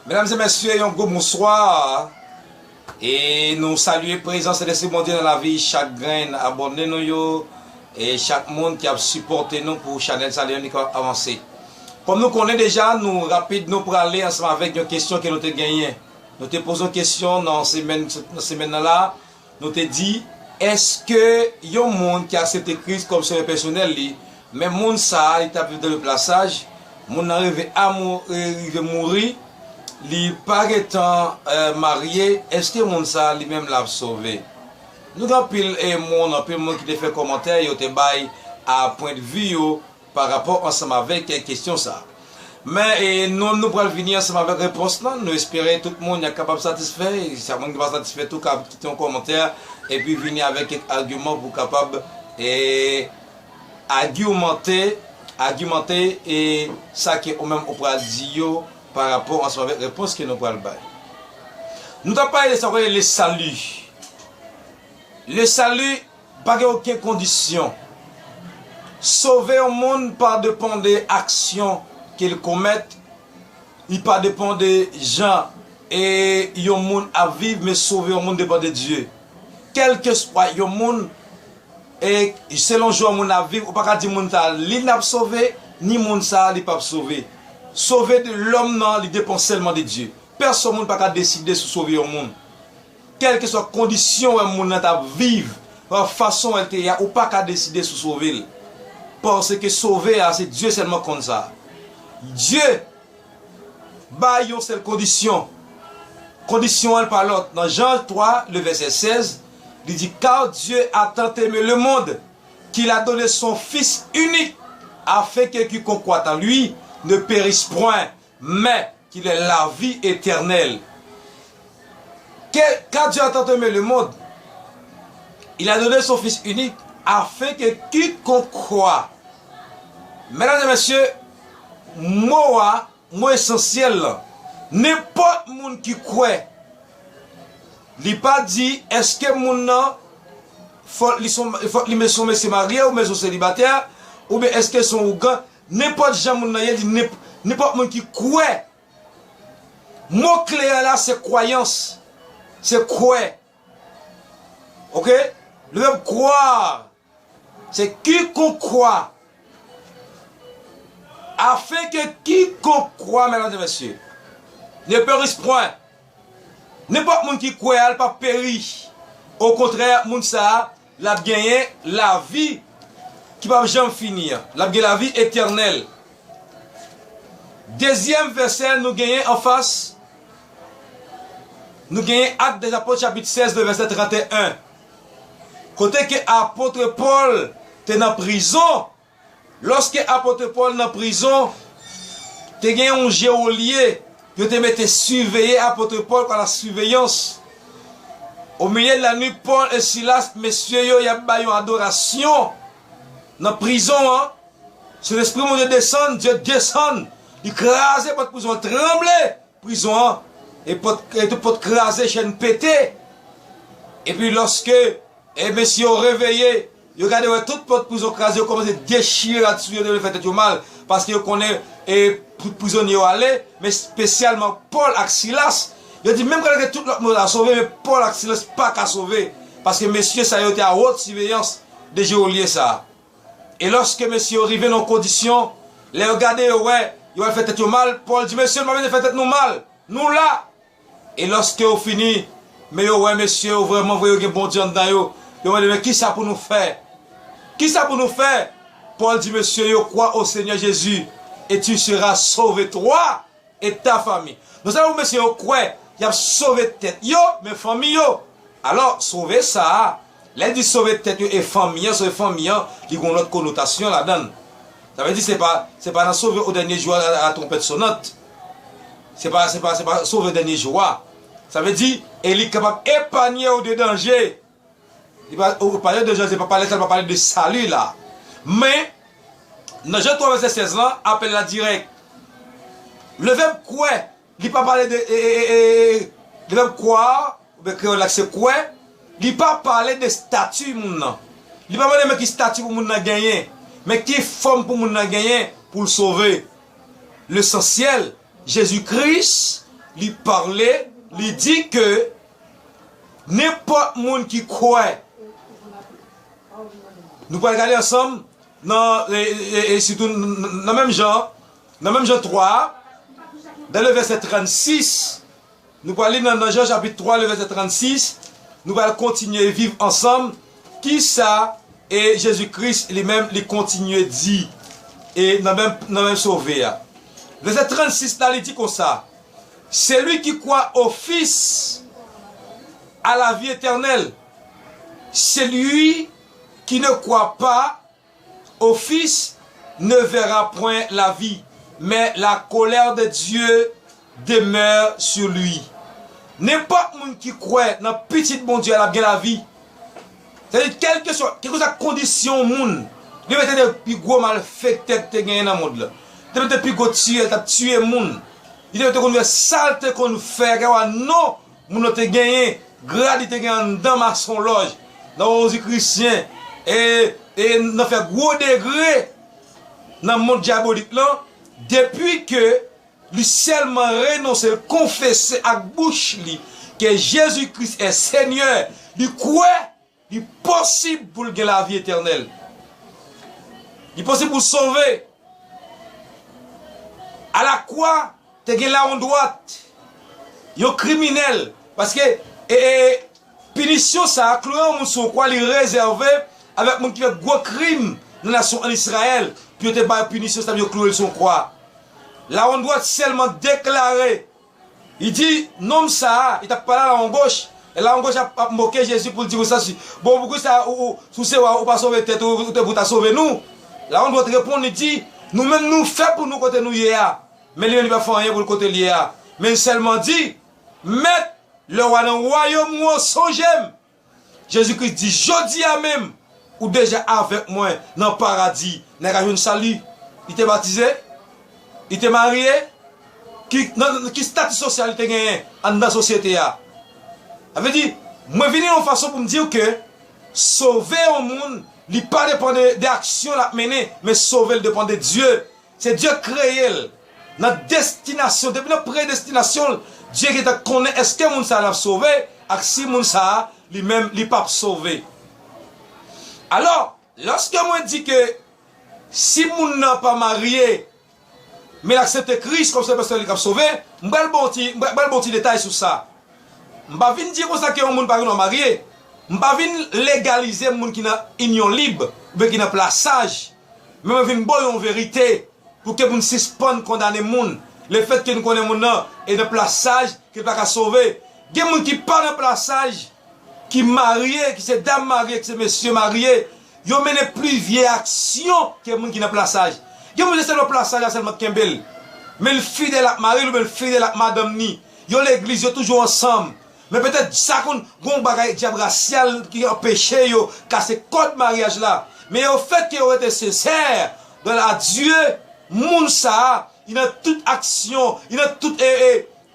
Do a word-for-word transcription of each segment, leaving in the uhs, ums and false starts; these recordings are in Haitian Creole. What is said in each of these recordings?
Medam e mesye, yon gwo bonswa. E nou salye prezans Sentespri Bondye nan lavi chak grenn abòne nou yo, e chak moun ki ap sipòte nou pou chanèl sa li menm li kapab avanse. Kòm nou konnen deja, nou rapid, nou prale ansanm avèk yon kesyon ke nou te genyen. Nou te poze yon kesyon nan semèn, nan semèn nan la. Nou te di, èske yon moun ki aksepte Kris kòm sovè pèsonèl li, men moun sa a, li t ap viv dans le plasaj, moun nan rive a mou-, e, rive mouri, li pa gentan, e, marye, èske moun sa a, li menm, l ap sove? Nou gen anpil, e, moun, anpil moun ki te fè kòmantè, yo te bay a pwendvi yo pa rapò ansanm avèk kesyon sa a. Men, e, nou, nou pral vini ansanm avèk repons lan. Nou espere tout moun y ap kapab satisfè. E si moun ki pa satisfè tou, ka kite yon kòmantè epi vini avèk kèk agiman pou kapab, e, agimante, agimante, e, sa ke ou menm ou pral di yo pa rapò ansanm avèk repons ke nou pral bay. Nou t ap pale de sa, le salut. Le salut pa gen okenn kondisyon. Sove yon moun pa depann de aksyon ke l komèt, li pa depann de jan e yon moun ap viv, men sove yon moun depann de Dye. Kèlkeswa yon moun, e selon jan yon moun ap viv, ou pa ka di moun sa a li n ap sove, ni moun sa a li p ap sove. Sove de lòm nan, li depann sèlman de Dye. Pèsonn moun pa ka deside sou sove yon moun. Kèlkeswa kondisyon wè moun nan t ap viv, wè fason wè l te ye a, ou pa ka deside sou sove l. Paske sove a, se Dye sèlman konn sa. Dye bay yon sèl kondisyon. Kondisyon an pa lòt. Nan Jan twa, le vèsè sèz, li di, Car Dieu a tant aimé le monde, qu'il a donné son Fils unique, afin que quiconque croit en lui ne périsse point, mais qu'il ait la vie éternelle. Que, car Dieu a tant aimé le monde, il a donné son Fils unique, afin que quiconque croit. Medam e mesye, mo a, mo esansyèl lan, nenpòt moun ki kwè, li pa di èske moun nan fòk li son, fòk li men son mesye marye ou men son selibatè, oubyen èske son ougan, nenpòt jan moun nan ye, li nenp-, nenpòt moun ki kwè. Mo kle a la, se kwayans. Se kwè. Oke? Le vèb croire, se quiconque croit. Afin que quiconque croit, medam e mesye, ne périsse point. Nenpòt moun ki kwè a, l p ap peri. Okontrè, moun sa a, l ap genyen lavi ki p ap janm fini an. L ap gen lavi etènèl. Dezyèm vèsè nou genyen anfas, nou genyen Actes des Apôtres, chapit sèz, le vèsè trannteyen. Kote ke apot Pòl te nan prizon, lòske apot Pòl nan prizon, te gen yon jewolye, yo te mete siveye apot Pòl pa la siveyans. O milye de la nwi, Pòl e Silas, mesye yo, y ap bay yon adorasyon nan prizon an. Sentespri Bondye desann, Dye desann, li kraze pòt prizon an, tranble prizon an, e pòt, e tout pòt kraze, chèn pete. Epi lòske, e mesye yo reveye, yo gade wè tout pòt prizon kraze, yo kòmanse dechire rad sou yo, yo te vle fè tèt yo mal, paske yo konnen, e pri-, prizonye yo ale, men espesyalman Pòl ak Silas. Yo di menm kalite tout lòt moun la sove, men Pòl ak Silas pa ka sove, paske mesye sa yo te a wot siveyans de jewolye sa a. E lòske mesye yo rive nan yon kondisyon, lè yo gade yo wè, yo al fè tèt yo mal, Pòl di, "Mesye, nou pa bezwen fè tèt nou mal, nou la." E lòske yo fini, men yo wè mesye yo vrèman vre, yo gen Bondye anndan yo, yo mande, "Men kisa pou nou fè? Kisa pou nou fè?" Pòl di, "Mesye yo, crois au Seigneur Jésus, et tu seras sauvé, toi et ta famille." Non sèlman mesye yo kwè y ap sove tèt yo, men fanmi yo. Alò, sove sa a, lè l di sove tèt yo e fanmi an, sove fanmi an, li gen yon lòt konotasyon ladan l. Sa vle di se pa, se pa nan sove o dènye jou a, a, a twonpèt sonant. Se pa, se pa, se pa sove dènye jou a. Sa vle di, e li kapab epanye w de danje. Li pa, ou pale de Jezi, pa pale sa, pa pale de sali la. Men, nan Jan twa vèsè sèz lan, apèl la dirèk. Le vèb kwè, li pa pale de, e, e, e, e, le vèb croire, oubyen kreyòl la se kwè, li pa pale de estati moun nan. Li pa mande men ki estati pou moun nan genyen, men ki fòm pou moun nan genyen pou l sove. Lesansyèl, Jezi Kris, li pale, li di ke nenpòt moun ki kwè, nou pral gade ansanm nan, e, e, e sitou n-, n-, nan menm Jan, nan menm Jan twa, dans le verset trannsis, nou pral li nan, nan Jan chapit twa, le verset trannsis, nou pral kontinye viv ansanm kisa e Jezi Kris li menm li kontinye di e nan menm, nan menm sove a. Vèsè trannsis la, li di konsa, celui qui croit au Fils a la vie éternelle. Celui qui ne croit pas au Fils ne verra point la vie, mais la colère de Dieu demeure sur lui. Nenpòt moun ki kwè nan Pitit Bondye a, l ap gen lavi. Sètadi, kèlkeswa, kèlkeswa kondisyon yon moun, li mete de pi gwo malfektè ki te genyen nan mond lan. Li te mete pi gwo tiyè, l t ap tiye moun. Li te mete konn fè sa l te konn fè, kè wa non, moun nan te genyen, grad li te genyen anndan masonlòj, nan Rozikrisyen, e, e nan fè gwo degre nan mond dyabolik lan, depi ke li sèlman renonse, l konfese ak bouch li ke Jezi Kris è Senyè, li kwè li posib pou l gen lavi etènèl. Li posib pou l sove. Alakwa, te gen lawon dwat, yon kriminèl, paske, e, e, pinisyon sa a, kloure yon moun sou yon kwa, li rezève avèk moun ki fè gwo krim nan nasyon an Izrayèl, pou yo te ba yo pinisyon sa, pou yo kloure l sou yon kwa. Lawon dwat sèlman deklare, li di, nonm sa a, li t ap pale a lawon goch, e lawon goch ap, ap moke Jezi pou l di konsa, si, bon, poukisa ou, ou, si w se wa, ou pa sove tèt ou, ou te pou ta sove nou? Lawon dwat reponn, li di, nou menm nou fè pou nou kote nou ye a. Men li menm li pa fè anyen pou l kote l ye a. Men l sèlman di, Mèt, lè w a nan wayòm ou an, sonje m. Jezi Kris di, jodi a menm, ou deja avèk mwen nan paradi. Nèg la jwenn sali. Li te batize? Li te marye? Ki, nan, nan ki estati sosyal li te genyen anndan sosyete a? Sa vle di, mwen vini yon fason pou m di w ke sove yon moun, li pa depann de, de aksyon l ap mennen, men sove l depann de Dye. Se Dye k kreye l. Nan destinasyon, depi nan predestinasyon l, Dye gentan konnen èske moun sa a l ap sove, ak si moun sa a, li menm, li p ap sove. Alò, lòske mwen di ke si moun nan pa marye, men l aksepte Kris kòm Sovè pèsonèl li k ap sove, m pral ba w ti, m pral ba w ti detay sou sa. M pa vin di konsa ke yon moun pa gen dwa marye. M pa vin legalize moun ki nan inyon lib, oubyen ki nan plasaj. Men mwen vin ba w yon verite pou ke moun sispann kondane moun. Lefètke nou konnen moun nan e nan plasaj, ke l pa ka sove. Gen moun ki pa nan plasaj, ki marye, ki se dam marye, ki se mesye marye, yo mennen pli vye aksyon ke moun ki nan plasaj. Gen moun se sèlman plasaj la sèlman k kenbe l. Men l fidèl ak mari l oubyen l fidèl ak madanm ni. Yo legliz, yo toujou ansanm. Men petèt sa konn gon bagay dyab rasyal ki anpeche yo kase kòd maryaj la. Men yo fèt ke yo rete sensè, grâce à Dieu, moun sa a, li nan tout aksyon, li nan tout, e, e,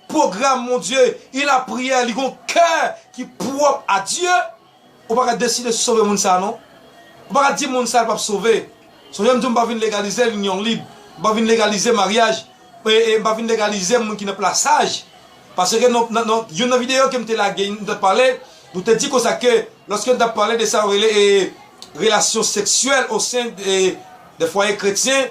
pwogram Bondye, li lapriyè, li gon kè ki pwòp a Dye, ou pa ka deside sove moun sa a, non. Ou pa ka di moun sa a l p ap sove. Sonje m di w m pa vin legalize linyon lib, m pa vin legalize maryaj, e, e m pa vin legalize moun ki nan plasaj. Paske nan, nan, nan, youn nan videyo ke m te lage, m te pale, nou te di konsa ke, lòske n t ap pale de sa yo rele, e, relasyon seksyèl o sen, e, de fwaye kretyen,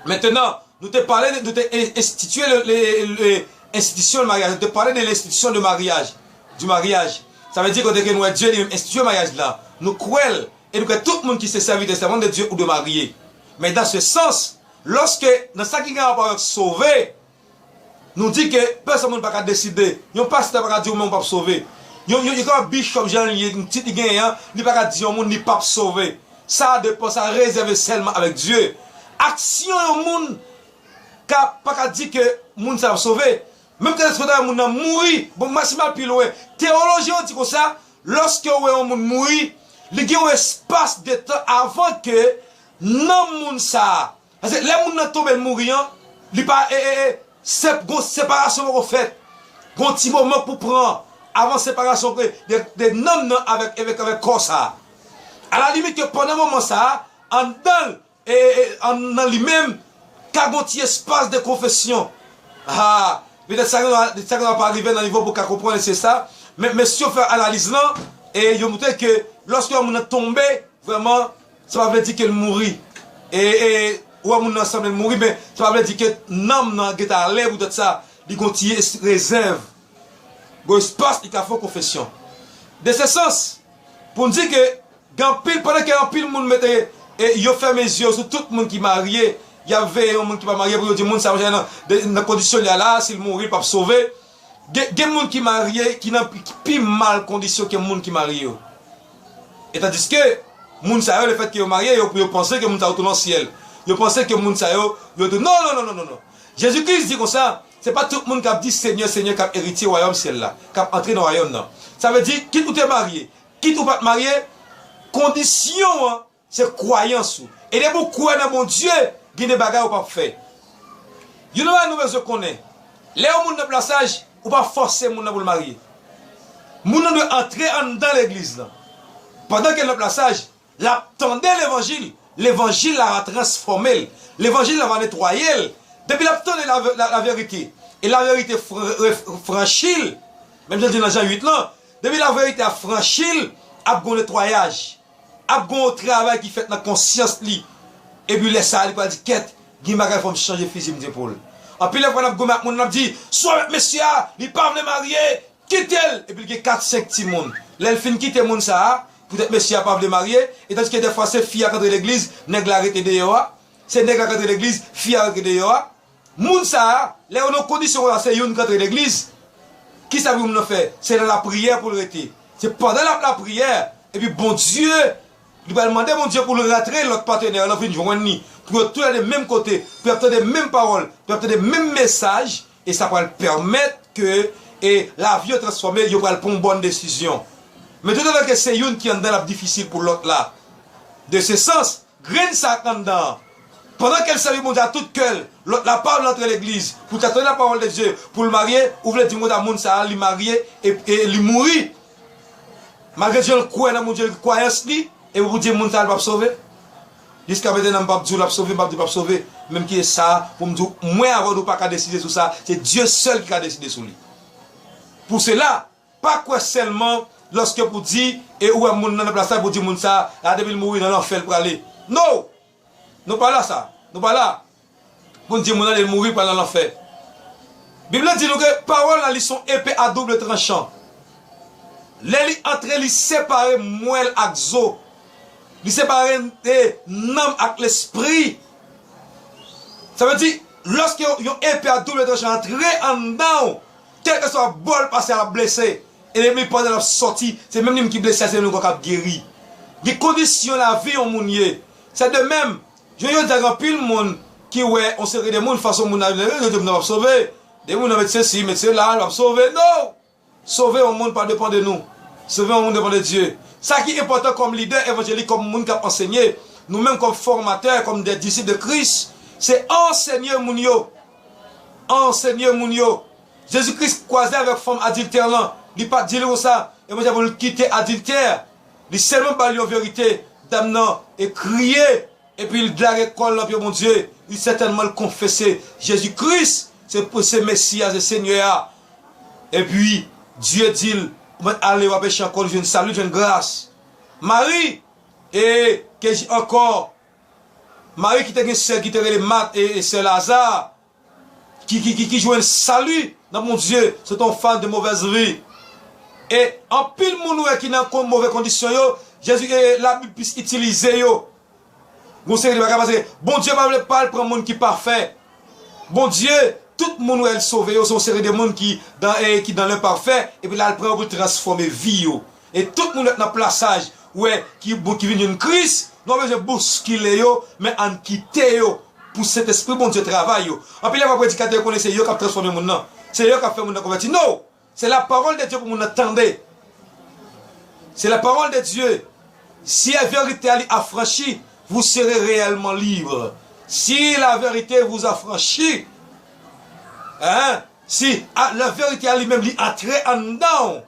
mentenan, nou te pale, nou te en-, enstitye le, le, le, enstitisyon de maryaj. Nou te pale de lenstitisyon de maryaj, di maryaj. Sa vle di kote ke nou wè Dye li menm enstitye maryaj la. Nou kwè l, e nou kwè tout moun ki se sèvitè, sèvant de Dye, ou dwe marye. Men dans ce sens, lòske, nan sa ki gen rapò avèk sove, nou di ke pèsonn moun pa ka deside. Yon pastè pa ka di w menm w p ap sove. Yon, yon, yon kapab bichòp jan l ye, yon tit li genyen an, li pa ka di yon moun li p ap sove. Sa depan, sa rezève sèlman avèk Dye. Aksyon yon moun ka, pa ka di ke moun sa ap sove. Menm ke lè moun nan mouri, bon, mwen si m al pi lwen, teyolojyen yo di konsa, lòske w wè yon moun mouri, li gen yon espas de tan avan ke nanm moun sa a, paske lè moun nan tonbe l mouri an, li pa, e, e, e, se, gon separasyon poko fèt. Gon ti moman pou pran avan separasyon ke de, de nanm nan avèk, avèk, avèk kò sa a. Alalimit ke pandan moman sa a, anndan l, e, e, an, nan li menm, ka gon ti espas de konfesyon. Ah, Petèt sa gen dwa, sa gen dwa pa rive nan nivo pou w ka konprann, e se sa. Men, men si yo fè analiz lan, e yo montre ke lòske yon moun nan tonbe, vrèman, sa pa vle di ke l mouri. E, e, ou wè moun nan sanble l mouri, men sa pa vle di ke nanm nan gentan ale poutèt sa. Li gon ti es-, rezèv. Gon espas, li ka fè yon konfesyon. De se sans, pou n di ke gen anpil, pandan ke anpil moun mete, e yo fèmen zye yo sou tout moun ki marye, y ap veye yon moun ki pa marye pou yo di moun sa, nan, de, nan kondisyon li a la, si l mouri, l p ap sove. Gen, gen moun ki marye, ki nan pi, pi mal kondisyon ke moun ki marye yo. E tandiske, moun sa yo, lefètke yo marye, yo, yo panse ke moun sa yo tou nan syèl. Yo panse ke moun sa yo, yo tou, non, non, non, non, non, non. Jezi Kris di konsa, se pa tout moun k ap di, Senyè, Senyè, k ap eritye wayòm syèl la, k ap antre nan wayòm nan. Sa vle di, kit ou te marye, kit ou pa t marye, kondisyon an, se kwayans ou. E depi w kwè nan Bondye, gen de bagay ou p ap fè. Youn nan bagay nou bezwen konnen, lè yon moun nan plasaj, ou pa fòse moun nan pou l marye. Moun nan dwe antre anndan legliz lan. Pandan ke l nan plasaj, l ap tande levanjil. Levanjil la va transfòme l. Levanjil la va netwaye l. Depi l ap tande la, la, laverite, e laverite fr-, re-, franchi l, menm jan l di nan Jan uit lan, depi laverite a franchi l, ap gon netwayaj. Ap gon yon travay ki fèt nan konsyans li. Epi lè sa a, li pral di, kèt, gen bagay fò m chanje fizi m t epòl. Anpil lè fwa n ap goumen ak moun, n ap di, sou avèk mesye a, li pa vle marye, kite l! Epi l gen kat, senk timoun. Lè l fin kite moun sa a, poutèt mesye a pa vle marye, e tandiske dèfwa se fi a k antre legliz, nèg la rete deyò a, se nèg la k antre legliz, fi a rete deyò a. Moun sa a, lè yo nan kondisyon konsa, se youn k antre legliz. Kisa pou moun nan fè? Se nan lapriyè pou l rete. Se pandan l ap lapriyè, epi Bondye, li pral mande Bondye pou l rantre lòt patnè an vin jwenn li, pou yo toulède menm kote, pou y ap tande menm pawòl, pou y ap tande menm mesaj, e sa pral pèmèt ke, e, lavi yo transfòme, yo pral pran yon bòn desizyon. Men toutotan ke se youn ki anndan l ap difisil pou lòt la. De se sans, grenn sa k anndan an. Pandan ke l sèvi Bondye a tout kè l, lòt la pa vle antre legliz, pou l ta tande lapawòl de Dye, pou l marye, ou vle di m konsa moun sa a, li marye, e, e li mouri. Malgre jan l kwè nan Bondye, kwayans li, e pou di moun sa a, l p ap sove. Jiska mentnan, m p ap di w l ap sove, m p ap di w l p ap sove. Menm ki sa, pou m di w, mwen avè w, nou pa ka deside sou sa. Se Dye sèl ki ka deside sou li. Pou sela, pa kwè sèlman lòske pou di, e ou wè moun nan nan plas la, pou di moun sa, a depi l mouri nan lanfè l prale. No! Nou pa la sa. Nou pa la. Pou n di moun nan lè l mouri pral nan lanfè. Bib la di nou ke pawòl la li se yon epe a doub tranchan. Lè li antre, li separe mwèl ak zo. Li separe, e, nanm ak lespri. Sa vle di, lòske yon, yon epe a doub tranchan antre anndan w, kèlkeswa bò l pase, l ap blese. E lènmi pandan l ap sòti, se menm li menm ki blese a, se menm li ankò k ap geri. Gen kondisyon lavi yon moun ye. Se de menm, jodi a gen anpil moun ki wè yon seri de moun, fason moun nan, yo di moun nan p ap sove. De moun nan met sesi, met sela, l p ap sove. No! Sove yon moun pa depann de nou. Sove yon moun depann de Dye. Sa ki enpòtan kòm lidè evanjelik, kòm moun k ap ansenye, nou menm kòm fòmatè, kòm de disip de Kris, se ansenye moun yo. Ansenye moun yo. Jezi Kris kwaze avèk fanm adiltè lan, li pa t di l konsa, e mwen pou l kite adiltè. Li sèlman ba l yon verite, dam nan e kriye, epi l lage kò l nan pye Bondye, li sètènman l konfese Jezi Kris se, se Mesi a, se Senyè a. Epi Dye di l, mwen ale, w a peche ankò, l jwenn sali, l jwenn gras. Mari, e, ke di ankò, Mari ki te gen sè ki te rele Mat e, e sè Laza, ki, ki, ki, ki jwenn sali nan Bondye, se te yon fanm de movèz vi. E anpil moun ou wè ki nan kon-, move kondisyon yo, Jezi, e, Labib plis itilize yo. Gon seri de bagay, paske Bondye pa vle pa l pran moun ki pafè. Bondye, tout moun ou wè l sove yo, se yon seri de moun ki dan, e, ki dan lenpafè, epi l al pran yo pou l transfòme vi yo. E tout moun wè nan plasaj, ou wè, ki, ki vin jwenn Kris, nou pa bezwen bouskile yo, men ann kite yo pou Sentespri Bondye travay yo. Anpil lè, predikatè yo konnen se yo k ap transfòme moun nan. Se yo k ap fè moun nan konvèti. No! Se lapawòl de Dye pou moun nan tande. Se lapawòl de Dye. Si la verite a li afranchi, vous serez réellement libre. Si la vérité vous affranchit, hein, si a, la verite a li menm li antre anndan w,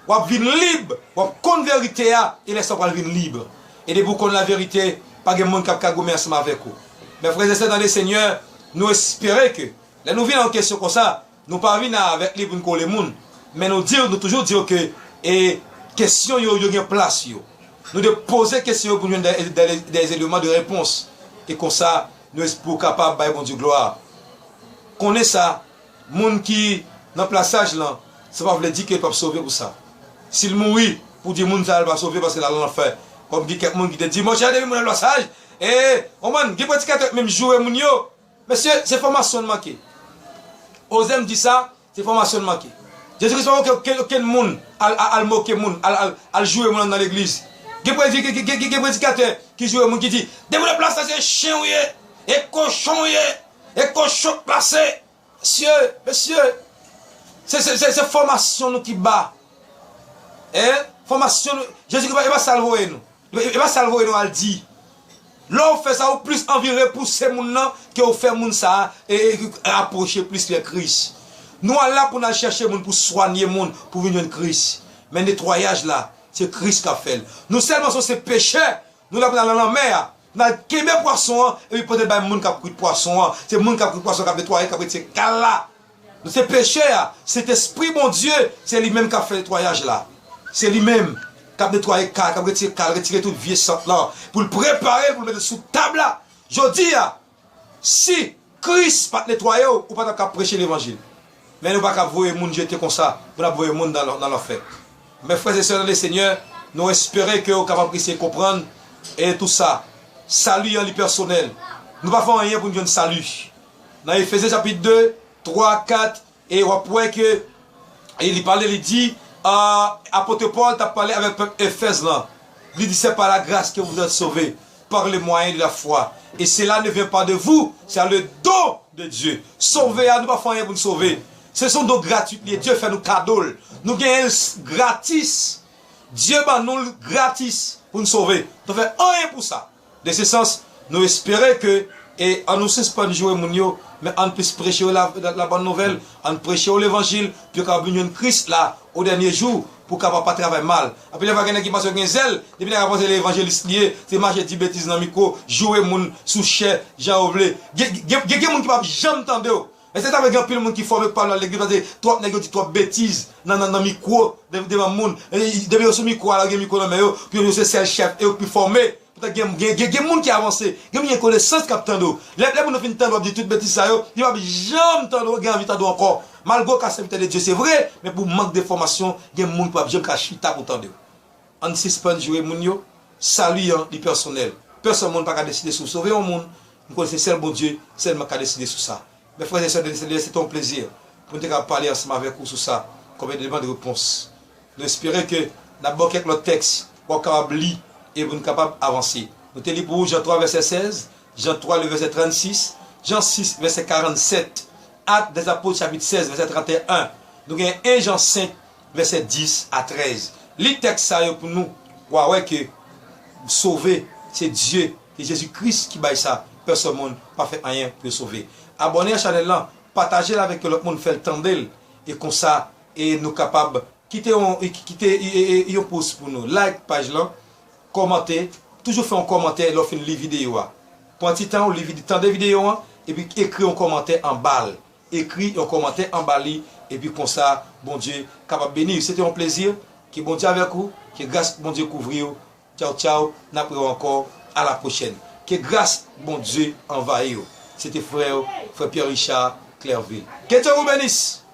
w ap vin lib, w ap konn verite a, e lè sa w pral vin lib. E depi w konn laverite, pa gen moun k ap ka goumen ansanm avèk ou. Men frè e sè nan le Senyè, nou espere ke lè nou vin a yon kesyon konsa, Nou pa vin avèk li pou n kole moun, men nou di, nou toujou di ke e kesyon yo, yo gen plas yo. Nou dwe poze kesyon yo pou n jwenn des, des, des éléments de réponse. E konsa, nou espere w kapab bay Bondye glwa. Konnen sa, moun ki nan plasaj lan, sa pa vle di ke l p ap sove pou sa. Si l mouri, pou di moun sa a l pa sove paske l al nan lanfè. Kòm gen kèk moun ki te di, monchè, depi moun nan plasaj, e, konprann, gen predikatè k menm joure moun yo. Mesye, se fòmasyon n manke. Oze m di sa, se fòmasyon n manke. Jezi Kris pa voye okenn, okenn moun al, al, al moke moun, al, al, al joure moun nan legliz. Gen predi-, gen, gen, gen, gen predikatè ki joure moun, ki di, depi moun nan plasaj, se chen w ye, e kochon w ye, e kochon k plase. Mesye, mesye, se, se, se, se fòmasyon nou ki ba. Hein? Fòmasyon nou, Jezi Kris, e pa sa l voye nou. E, e pa sa l voye nou al di. Lè w fè sa, ou plis anvi repouse moun nan ke w fè moun sa a, e, e, apwoche plis vè Kris. Nou al la pou n al chèche moun, pou swanye moun, pou vin jwenn Kris. Men netwayaj la, se Kris k ap fè l. Nou sèlman se, se pechè, nou la pou n al nan lanmè a, pou n al kenbe pwason an, epi pote l bay moun k ap kwit pwason an. Se moun k ap kwit pwason an k ap netwaye, k ap retire kal la. Nou se pechè a, Sentespri Bondye, se li menm k ap fè netwayaj la. Se li menm k ap netwaye kal, k ap retire kal, retire tout vye sant lan, pou l prepare l, pou l mete l sou tab la. Jodi a, si Kris pa t netwaye w, ou pa t ap ka preche levanjil. Men nou pa ka voye moun jete konsa, pou n ap voye moun nan, nan lanfè. Men frè e sè nan le Senyè, nou espere ke w kapab eseye konprann e tou sa. Sali an li pèsonèl. Nou pa fè anyen pou n jwenn sali. Nan Efezen chapit de, twa, kat, e w ap wè ke, e li pale, li di, a, apot Pòl t ap pale avèk pèp Efèz lan. Li di, c'est par la grâce que vous êtes sauvés, par le moyen de la foi. Et cela ne vient pas de vous, c'est le don de Dieu. Sove a, nou pa fè anyen pou n sove. Se yon don gratuit li ye. Dye fè nou kado l. Nou genyen l s-, gratis. Dye ban nou l gratis pou n sove. Nou fè anyen pou sa. De se sans, nou espere ke, e, an nou sispann joure moun yo, men ann plis preche yo la, la, la bòn nouvèl, ann preche yo levanjil, pou yo kapab vin jwenn Kris la, o dènye jou, pou kapab pa travay mal. Anpil lè gen nèg ki panse yo gen zèl, depi nèg la panse l evanjelis li ye, se mache di betiz nan mikwo, joure moun sou chè, jan yo vle. Gen, gen, gen, gen moun ki p ap janm tande w. E se ta vle gen anpil moun ki fòme pou pale nan legliz, paske twòp nèg yo di twòp betiz nan, nan, nan mikwo, de-, devan moun. E, depi yo sou mikwo a, la gen mikwo nan men yo, pou yo, yo se sèl chèf, e yo k pi fòme. Poutan gen, gen, gen, gen moun ki avanse, gen moun gen konesans k ap tande w. Lè, lè moun nan fin tande w ap di tout betiz sa yo, li p ap janm tande w, gen anvi tande w ankò. Malgre w ka sèvitè de Dye, se vre, men pou mank de fòmasyon, gen moun ki p ap janm ka chita pou tande w. Ann sispann joure moun yo. Sali an, li pèsonèl. Pèsonn moun pa ka deside si w sove yon moun. M konnen se sèl Bondye sèlman k ka deside sou sa. Men frè e sè de Senyè, se te yon plezi pou n te kapab pale ansanm avèk ou sou sa, kòm eleman de repons. Nou espere ke n ap ba w kèk lòt tèks pou w kapab li e pou n kapab avanse. Nou te li pou ou Jan twa vèsè sèz, Jan twa le vèsè trannsis, Jan sis vèsè karannsèt, Actes des Apôtres chapit sèz vèsè tranteyen. Nou gen en Jan senk vèsè dis a trèz. Li tèks sa yo pou nou, w a wè ke sove, se Dye, se Jezi Kris ki bay sa. Pèsonn moun pa fè anyen pou yo sove. Abòne a chanèl lan, pataje l avèk yon lòt moun, fè l tande l, e konsa, e nou kapab kite yon, kite, e, e, e, yon pòs pou nou. Like paj lan, kòmante, toujou fè yon kòmantè lè w fin li videyo a. Pran ti tan w, li vide, tande videyo an, epi ekri yon kòmantè anba l. Ekri yon kòmantè anba li, epi konsa, Bondye kapab beni w. Se te yon plezi. Ke Bondye avèk ou, ke gras Bondye kouvri w. Tchaw, tchaw, n ap wè w ankò. A la pwochèn. Ke gras Bondye anvayi w. Se te frè w, frè Pierre Richard Clerville. Que Dieu vous bénisse.